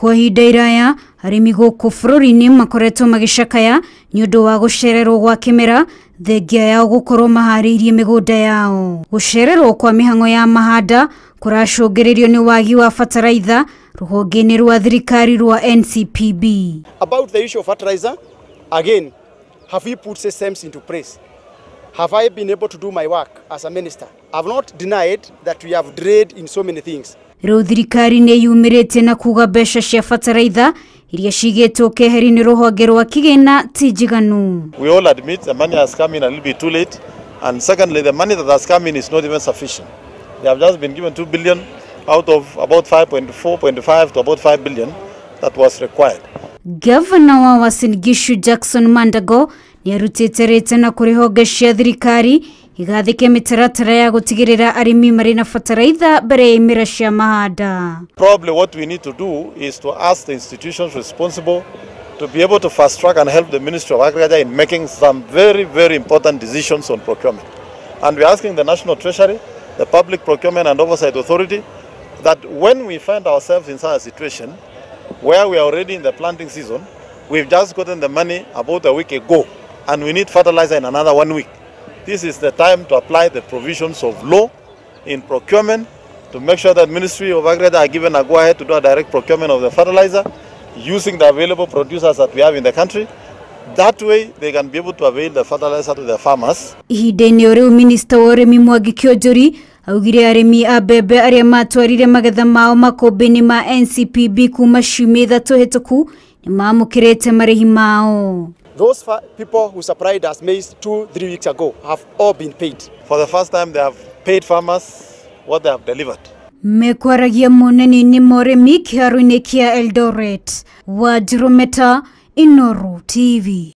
Kwa ihinda iraya arĩmi gũkũ bũrũri-inĩ makoretwo magĩcakaya nĩ ũndũ wa gũcererwo gwa kĩmera thengia yao gũkorwo maharĩirie mĩgũnda yao. Gũcererwo kwa mĩhang'o ya mahanda kũracũngĩrĩrio nĩ wagi wa bataraitha rũhonge-inĩ rwa thirikari rwa NCPB. About the issue of fertilizer, again, have we put systems into place? Have I been able to do my work as a minister? I've not denied that we have delayed in so many things. Rĩu thirikari nĩ yumĩrĩte na kuga mbeca cia bataraitha iria cigĩtwo keheri-inĩ rũhonge rwa kĩgĩna ti njiganu. We all admit the money has come in a little bit too late, and secondly, the money that has come in is not even sufficient. They have just been given 2 billion out of about 5.4.5 to about 5 billion that was required. Gavana wa Uasin Gishu Jackson Mandago nĩarutĩte rĩtana kũrĩ honge cia thirikari igathĩke mĩtaratara ya gũtigĩrĩra arĩmi marĩ na bataraitha mbere ya imera cia mahanda. Probably what we need to do is to ask the institutions responsible to be able to fast track and help the Ministry of Agriculture in making some very, very important decisions on procurement. And we're asking the National Treasury, the Public Procurement and Oversight Authority, that when we find ourselves in such a situation where we are already in the planting season, we've just gotten the money about a week ago, and we need fertilizer in another 1 week. This is the time to apply the provisions of law in procurement to make sure that Ministry of Agriculture are given a go-ahead to do a direct procurement of the fertilizer using the available producers that we have in the country. That way they can be able to avail the fertilizer to the farmers. Ihinda-inĩ rĩu Minista wa ũrĩmi Mwangi Kĩonjori augire arĩmi a mbembe arĩa matwarire magetha mao makũmbĩ-inĩ ma NCPB kuma ciumia 3 hĩtũku nĩ maamũkĩrĩte marĩhi mao. Those people who supplied us maize 2-3 weeks ago have all been paid. For the first time they have paid farmers what they have delivered. Mekwaragia monene-inĩ ma ũrĩmi kĩharo-inĩ kĩa Eldoret. Wanjirũ Meta, Inooro TV.